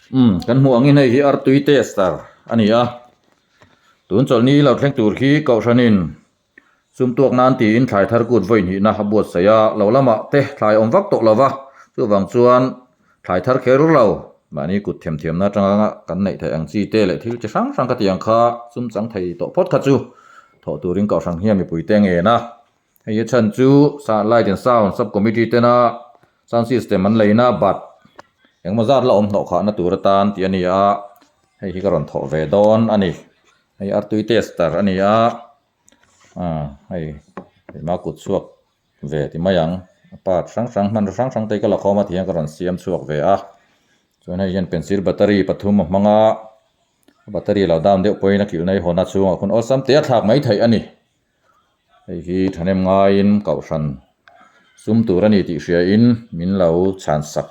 Umm kan hmuh angin hei hi artui tester a ni a, tun chawlhni lo thleng tur hi kohhranin sum tuak nan tiin thlai thar kut vawi hnihna a buatsaih a, lo lamah te thlai awm vak tawh lo va, chuvang chuan thlai thar kher lo mahni kut themthiamna atanga kan neih theih ang chi te leh thil chi hrang hrang ka tih ang kha sum chang thei tawh phawt kha chu thawh turin kohhran hian mipuite ngen a. Hei a chhan chu Light and Sound Sub Committee tena sound system an leina but engmaw zat la awm hnawh khahna tur atan tih a ni a, hei hi ka rawn thawh ve dawn a ni. Hei artui tester a ni a, ah hei hma kut chhuak ve ti mai ang a part hrang hrang hmanraw hrang hrang te hi ka la khawm a ti hian ka rawn siam chhuak ve a, chuan hei hian pencil battery pathum a hmang a, battery lo down deuh pawhin a kilhna hi hawn a chhungah khawn awlsam te a thlak mai theih a ni. Hei hi thahnem ngaiin kohhran sum tur a ni tih hriain min lo chhan sak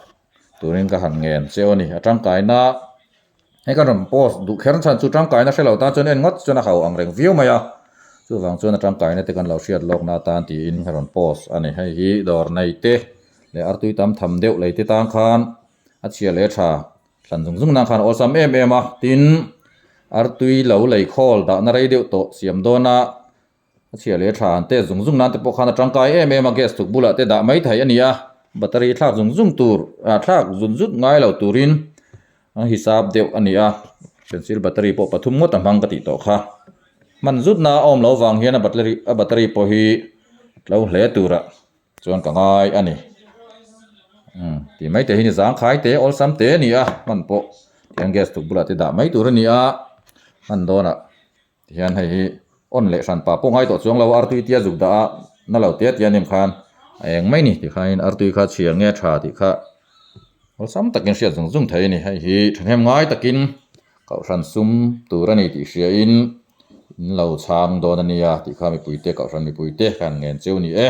turin ka han ngen che aw ni. A tangkaina hei ka rawn post duh kher chhan chu tangkaina hre lo tan chuan en ngawt chuan a hau ang reng viau mai a, chuvang chuan a tangkaina te kan lo hriat lawkna atan tiin ka rawn post a ni. Hei hi dawr nei te leh artui tam tham deuh lei te tan khan a chhia leh tha Thlan zung zung nan khan awlsam em em a, tin artui lo lei khawl dahna rei deuh tawh siam dawn a, a chhia leh tha an test zung zung nan te pawh khan a tangkai em em a, gas tuk bulah te dah mai theih a ni a, battery thlak zung zung tur ah thlak zut zut ngai lo turin a hisap deuh a ni a, pencil battery pawh pathum ngawt a hmang ka tih tawh kha, hman zut na a awm loh vang hian a battery a battery pawh hi tlo hle turah. Chuan ka ngai a ni. Umm tih mai te hi ni zangkhai te awlsam te a ni a hman pawh tihian gas tuk bulah te dah mai tur a ni a hman dawnah tihian hei hi on leh hran pah pawh ngai tawh chuang lo artui tia zuk dah a na lo te tia nem khan a eng mai ni tikhain artui kha chhia nge tha tih kha awlsam takin hriat zung zung thei a ni hei hi thahnem ngai takin kohhran sum tur a ni tih hriain in lo chhang dawn a nia tih kha mipuite kohhran mipuite khan ngen cheu a ni e.